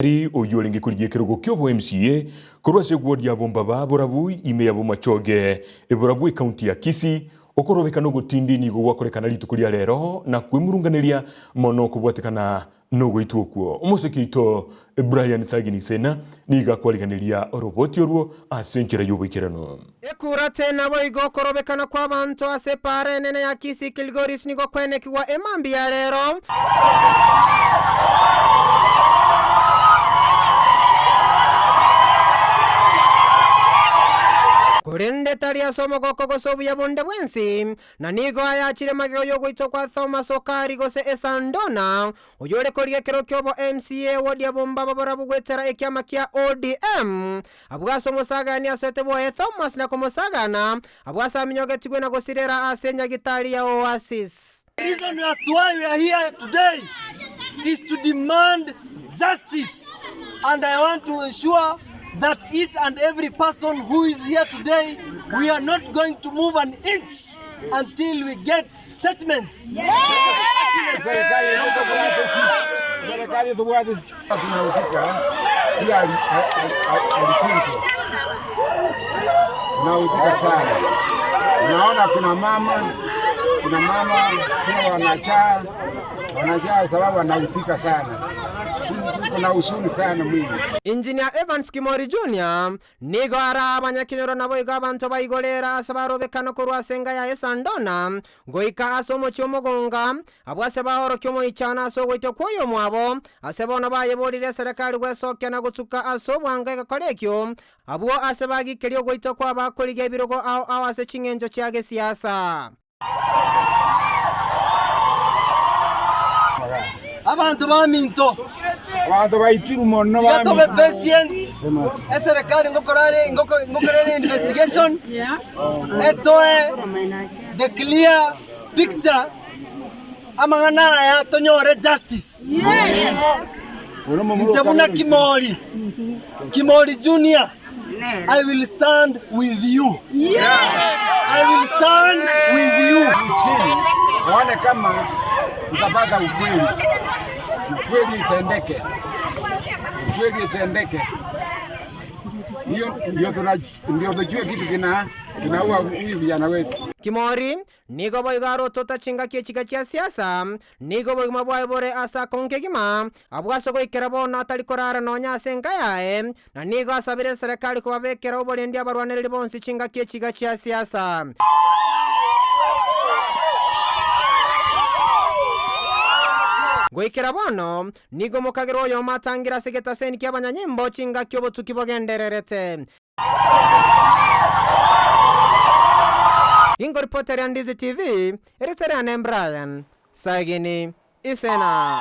Eri oyio orenge korigia ekerogo ki'obo MCA korwa ase egwodi ya Bombaba Borabu ime ya Bomachoge Borabu ekaunti ya Kisii, okorobekana ogotindi nigo gwakorekana rituko ria rero na kwemurunganeria mono kobwatekana nogoitwa okwo. Omoseke oito Brian Sagini Sena nigo akwariganeria oroboti orwo ase enchera y'oboikeranu. Ekurate naboigo okorobekana kw'abanto ase epaara enene ya Kisii Kilgoris nigo kwenekigwa emambia ya rero. Korende tari ase omogoko gose obuya bonde bwensi, na nigo ayachire magega y'ogoitwa kwa Thomas Okari gose Esandona, Oyore korigia ekero ki'obo MCA ward ya Bombaba borabu goetera ekiama kia ODM. Abwo ase omosagani asoete bwoye Thomas na komosagana, abwo ase aminyogetigwe na gosirera ase enyagitari ya Oasis. The reason as to why we are here today is to demand justice and I want to ensure that each and every person who is here today we are not going to move an inch until we get statements. Serikali tubwate tunahusika pia alichinjwa, tunahusika sana. Naona kuna mama kuna mama pia wanachaa wanachaa sababu wanahusika sana. Sisi tuko na huzuni sana mwingi. Engineer Evans Kimori Junior Nigo ara abanyakenyoro naboigo abanto baigorera ase barobekana korwa ase enga ya Esandona goika ase omochie omogonga, abwo ase baorokia omoichano ase ogoitwa kw'oyomwabo, ase bono bayeborire eserekari gwesokia na gosuka ase obwango egekora ekio, abwo ase bagikeria ogoitwa kw'abakorigia ebirogo ao ao ase ching'encho chia gesiasa. Abanto baminto, Abanto baitirwe mono tiga tobe baminto. patient, eserekari ngokora ere ngokora ere investigation, etoe the clear picture, amang'ana aya tonyore justice. Inche buna Kimori, Kimori Junior. I will stand with you. I will stand with you. Chini waone kama tutapata ukweli, ukweli itendeke, ukweli itendeke. Hiyo ndio tuna ndio tujue kitu kina kinaua huyu vijana wetu. Kimori Nigo boigo arotota chingaki echiga chia siasa, nigo obogima bwaye bore ase akong'u kegima, abwo ase goikera bono atari korara nonya ase enka yaye, na nigo asabire eserekari kobabekera oborendi abarwanereri bonsi chingaki echiga chia siasa. Goikera bono, nigo omokagerwa oyomo atangire ase egetaseni ki'abanyanyimbo chingaki obotuki bogendererete. Ingoripoteria Ndizi TV, erieta riane Brian Sagini Isena.